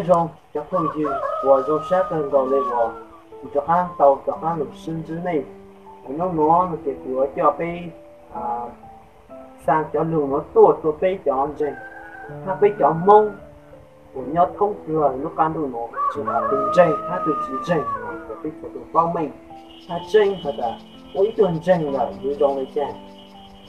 Zoo cov phooj ywg uas zoo sab kawg nkaus li uas kuv rov qab tau rov qab los sib ntsib nej. Hnub no no ces kuv yuav coj peb xa cov lus no tuaj rau peb cov ntseeg, hab peb cov Hmoob uas nyob thoob plaws lub qab ntuj no, tsis hais tus ntseeg hab tus tsis ntseeg, uas peb txhua tus paub meej hab tseeb has tas ua ib tug ntseeg lawm yuav zoo li cas,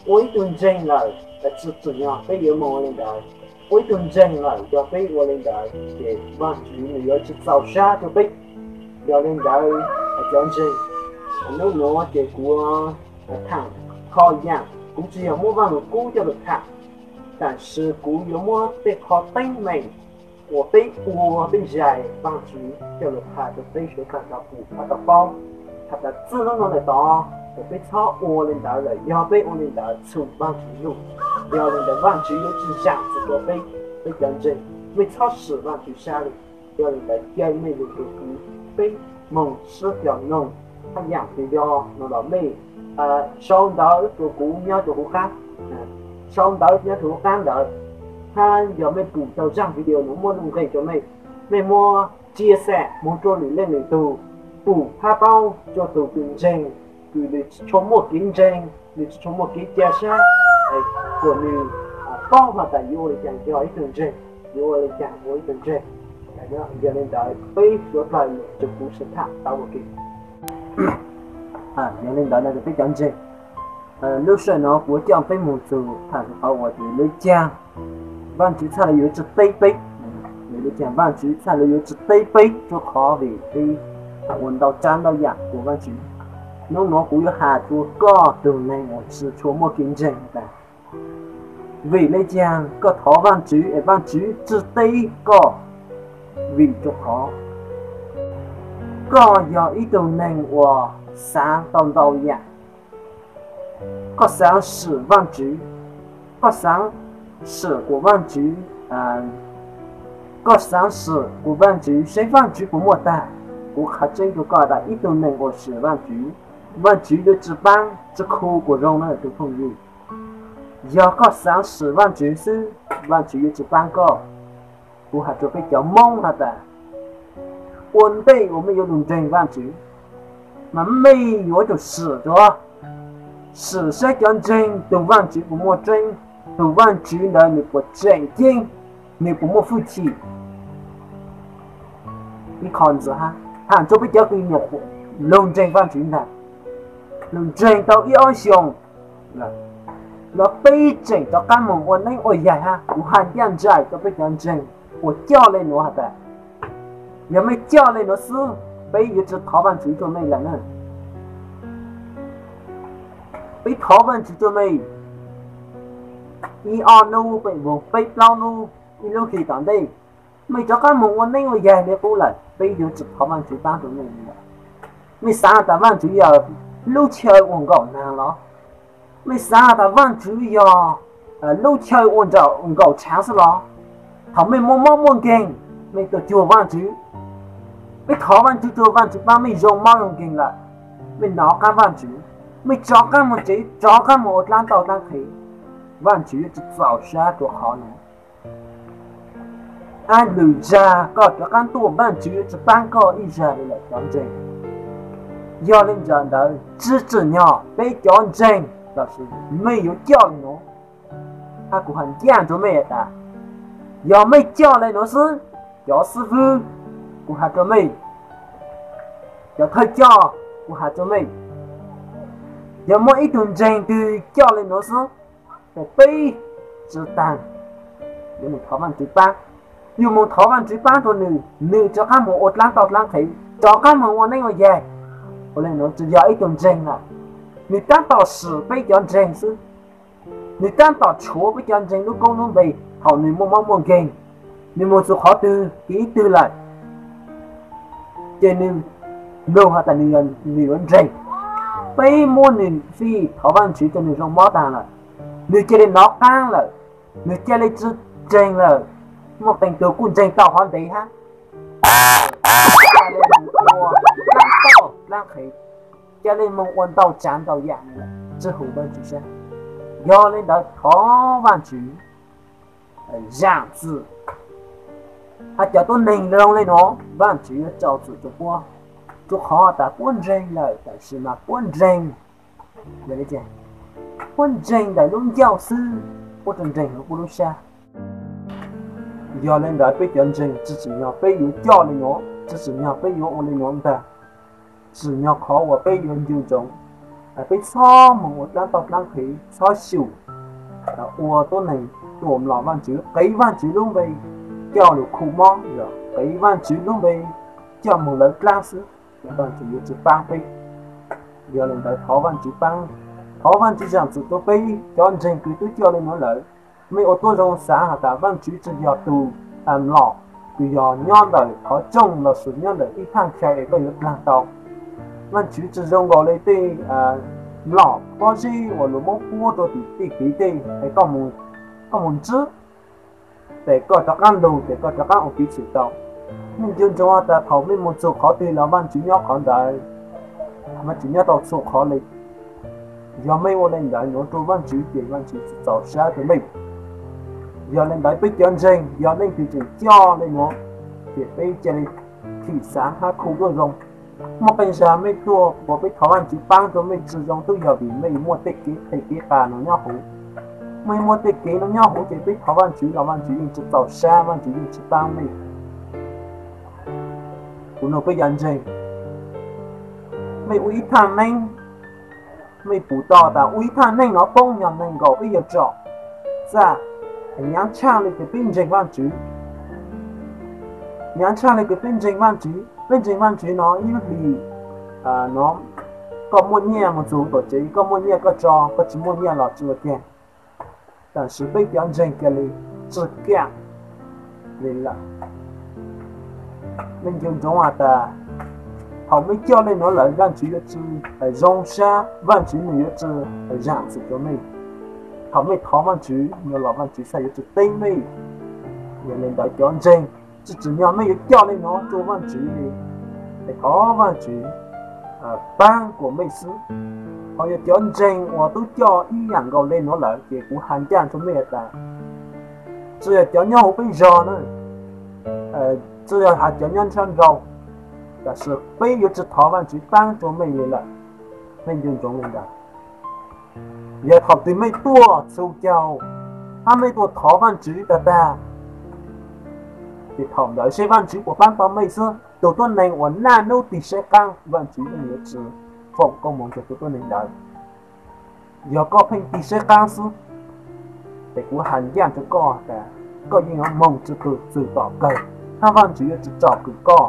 ua ib tug ntseeg lawm tsis tsim nyog peb yuav moog ua li ntawd, ua ib tug ntseeg lawm yog peb ua li ntawd ces Vaajtswv nws yuav tsis txaus sab rau peb. Yog li ntawd, cov ntseeg, hnub no ces kuv thaam qho yaam, kuv tsis yog muab Vaaj Lug Kub coj lug thaam, tam sis kuv yuav muab tej qho teeb meem uas peb ua peb zais Vaajtswv coj lug qha rau peb suav dlawg tau pum hab tau paub, has tas txij hnub no lawm tod, peb txhob ua li ntawd lawm, yog peb ua li ntawd txhum Vaajtswv lug. Yog li ntawd Vaajtswv yuav tsis zaam txim rau peb, peb cov ntseeg, mej txhob swm Vaajtswv sab lug. Yog li ntawd caw mej lug rua kuv, peb moog sib koom noog hab yaam video no los mej sau ntawv rua kuv nyob rua huv qab, sau ntawv nyob rua huv qab ntawd, hab yog mej pum tau zaaj video no muaj nuj nqis rua mej, mej muab chia sẻ moog rua lwm leej lwm tug pum hab paub rua tug kws ntseeg, kws nws tsis tshua muaj kev ntseeg, nws tsis tshua muaj kev ca sab, kuas nws paub has tas yuav ua li cas yog ib tug ntseeg, yuav ua li cas ua ib tug ntseeg. Yog li ntawd peb suav dlawg rua kuv sib thaam tau ua ke. Yog li ntawd no peb cov ntseeg, lub sij hawm no kuv coj peb moog txug thaam qhov uas vim le caag Vaajtswv txhaj le yuav tsi teb peb, vim le caag Vaajtswv txhaj le yuav tsi teb peb rua qhov vim peb ua ntau tsav ntau yaam kuas Vaajtswv. Nub nuav kuv yuav has rua koj tug neeg uas tsis tshua muaj kev ntseeg tas, vim le caag koj thov Vaajtswv es Vaajtswv tsi teb koj? Vim rua qhov koj yog ib tug neeg uas xaav tau ntau yaam. Koj xaav swm Vaajtswv, koj xaav swm kuas Vaajtswv, koj xaav swm kuas Vaajtswv seb Vaajtswv puas muaj tag. Kuv qha tseeb rua koj tas ib tug neeg uas swm Vaajtswv, Vaajtswv yuav tsi paab tsi khu kuas zoo na tug phooj ywg. Yog koj xaav swm Vaajtswv xwb, Vaajtswv yuav tsi paab koj. Kuv has rua peb cov Moob has tas, ua ntej uas mej yuav lug ntseeg Vaajtswv, mas mej yuav tsum swm rua, swm saib cov ntseeg tug Vaajtswv puas muaj tseeb, tug Vaajtswv ntawd nws puas tseem ceeb, nws puas muaj hwj chim. Ib qho ntxiv hab, has rua peb cov kws nyuam qhuav lug ntseeg Vaajtswv ntag, lug ntseeg tau ib ob xyoos, los peb tseem rov qaab moog ua neeb ua yaig hab. Kuv has ncaj nraim rua peb cov ntseeg uas coj le nuav has tas, yog mej coj le nuav xwb, peb yuav tsi thov Vaajtswv rua mej lawm na. Peb thov Vaajtswv rua mej ib ob nub, peb plaub nub, ib lub hli tom ntej, mej rov qaab moog ua neeb ua yaig le qub lawm, peb yuav tsi thov Vaajtswv paab rua mej lawm. Mej xaav tas Vaajtswv yog lub chaw ua nkaum naag los? Mej xaav tas Vaajtswv yog lub chaw ua nkaum tshaav xwb los? Thaum mej muaj mob muaj nkeeg, mej tuaj cuag Vaajtswv, mej thov Vaajtswv rua Vaajtswv paab mej zoo mob zoo nkeeg lawm, mej nov qaab Vaajtswv, mej rov qaab moog tsev, rov qaab moog ua dlaab tauj dlaab qhev, Vaajtswv yuav tsi txaus sab rua qhov nuav. Ab lwm zag koj rov qaab tuaj, Vaajtswv yuav tsi paab koj ib zag le lawm cov ntseeg. Yog le ntawd, tsi tsim nyog peb cov ntseeg lossis mej yuav coj le nuav. Ab kuv has ncaj rua mej tas, yog mej coj le nuav xwb, cov xib fwb, kuv has rua mej, cov thawj coj, kuv has rua mej, yog muaj ib tug ntseeg twg coj le nuav xwb, peb tsi taag, yuav moog thov Vaajtswv paab, yuav moog thov Vaajtswv paab rua nwg, nwg rov qaab moog ua dlaab tauj dlaab qhev, rov qaab moog ua neeb ua yaig. Ua le nuav tsi yog ib tug ntseeg lawm, nwg taab tom swm peb cov ntseeg xwb. Nwg taab tom tshuav peb cov ntseeg lub koob lub npe. Thaum nwg muaj mob muaj nkeeg, nwg moog txug qhov twg kev twg lawm, ces nwg lug has tas nwg yuav ntseeg. Peb muab nwg fij thov Vaajtswv rua nwg zoo mob taag lawm, nwg ca le nov qaab lawm, nwg ca le tsi ntseeg lawm. Muaj qee tug kuj ntseeg tau qhov ntev hab, ca le moog ua dlaab tauj dlaab qhev, ca le moog ua ntau tsav ntau yaam, tsi hum Vaajtswv sab. Yog le ntawd thov Vaajtswv zaam txim. Hais cov tuab neeg zoo li no, Vaajtswv yuav tso txim rua puab, rua qhov tas puab ntseeg lawm, tab sis mas puab ntseeg, puab ntseeg ntawm lub ncauj xwb, puab tsi ntseeg huv puab lub sab. Yog le ntawd peb cov ntseeg tsi tsim nyog peb yuav coj le nuav, tsi tsim nyog peb yuav ua le nuav ntag. Tsim nyog qhov uas peb yuav ncu ntsoov, peb txhob moog ua dlaab tauj dlaab qhev, txhob xyum ua tuab neeg tuam mlom Vaajtswv, qiv Vaajtswv lub npe coj lug khu mob, yog qiv Vaajtswv lub npe coj moog lawv dlaab xwb, Vaajtswv yuav tsi paab peb. Yog le ntawd thov Vaajtswv paab, thov Vaajtswv zaam txim rua peb cov ntseeg kws tub coj le nuav lawm. Mej ua tuab zoo xaav has tas Vaajtswv tsi yog tug mlom, kws yog nyob ntawm qhov tsooj lossis nyob ntawm ib thaaj chaw es koj yuav dlaag tau. Vaajtswv tsi zoo nkaus le tej mlom pob zeb uas luas muab puab rua tim tej kev tej es koj moog ntsib, tes koj rov qaab lug, tes koj rov qaab ua kev txhum tau. Mej nco ntsoov tas thaum mej moog txug qhov twg los Vaajtswv nyob qhov ntawd, Vaajtswv nyob tau txhua qhov le. Yog mej ua le ntawd nuav rua Vaajtswv ces Vaajtswv tsi txaus sab rua mej. Yog le ntawd peb cov ntseeg, yog leej twg tseem coj le nuav, ces peb ca le thim xaav hab khu tuab zoo. Muaj qee zag mej tuaj ua peb thov Vaajtswv paab rua mej tsi zoo tub yog vim mej muaj tej kev qhe kev qas nuav nyob huv. Mej muaj tej kev nuav nyob huv ces peb thov Vaajtswv los Vaajtswv yeej tsi txaus sab, Vaajtswv yeej tsi paab mej. Kuv nug peb cov ntseeg, mej ua ib thaaj neeb, mej pum tau tas ua ib thaaj neej nuav poob yog neeg nkaum peb yawg tsom txaj, nyaav tshaaj le kws peb ntseeg Vaajtswv. Nyaav tshaaj le kws peb ntseeg Vaajtswv, peb ntseeg Vaajtswv nuav ib lub hlis nuav, koj muaj nyiaj moog txug huv tuam tsev, koj muaj nyiaj koj tso, koj tsi muaj nyiaj los tsi ua cag. Tab sis peb cov ntseeg ca le tsi kaam le lawm. Mej nco ntsoov has tas thaum mej coj le nuav lawm Vaajtswv yuav tsi zoo sab, Vaajtswv nwg yuav tsi zaam txim rua mej. Thaum mej thov Vaajtswv nuav los Vaajtswv xaaj yuav tsi teeb mej. Yog le ntawd cov ntseeg, tsi tsim nyog mej yuav coj le nuav rua Vaajtswv le, es thov Vaajtswv paab kuas mej xwb. Ho yog cov ntseeg uas tub coj ib yaam nkaus le nuav lawm ces kuv has ncaaj rua mej has tas, tsi yog cov nyob huv peb zog na, tsi yog has cov nyob nrhav nrau, tab sis peb yuav tsi thov Vaajtswv paab rua mej le lawm. Mej nco ntsoov le ntawd. Yog thaum twg mej tuaj txug caug hab mej tuaj thov Vaajtswv tag tag, ces thaum ntawd seb Vaajtswv puas paab tau mej xwb. Tug tuab neeg uas naj nub tig saib qaab, Vaajtswv yeej yuav tsi foom koob moov rua tug tuab neeg ntawd. Yog koj pheej tig saib qaab xwb, ces kuv has ncaaj rua koj tas koj yeej yuav moog tsi txug txug tom kawg, hab Vaajtswv yuav tsi tsom kwm koj,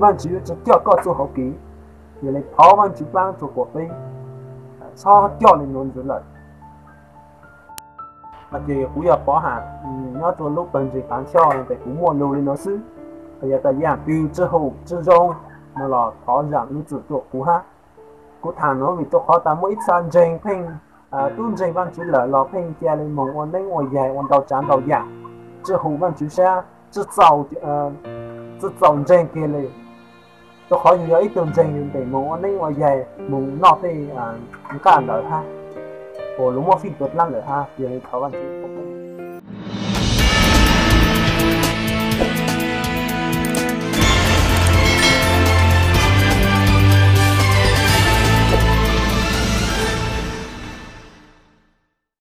Vaajtswv yuav tsi coj koj txuj hauv kev. Yog le thov Vaajtswv paab rua kuas peb txhob coj le nuav ntxiv lawm. Ces kuv yog Pov Ham, nyob rua lub pawg ntseeg Paav Choj no ces kuv muaj lug le nuav xwb. Yog tas yaam twg tsi hum tsi zoo no los thov zaam lub txim rua kuv hab. Kuv tham nuav vim rua qhov tas muaj ib txha ntseeg pheej tub ntseeg Vaajtswv lawm los pheej ca le moog ua neeb ua yaig ua ntau tsaav ntau yaam, tsi hum Vaajtswv sab, tsi txaus ntseeg kiag le. Rua qhov yug yog ib tug ntseeg yug ntes moog ua neeb ua yaig moog noj tej nqaj ntawd hab, uas luas muab fij rua dlaab lawm hab, yog le thov Vaajtswv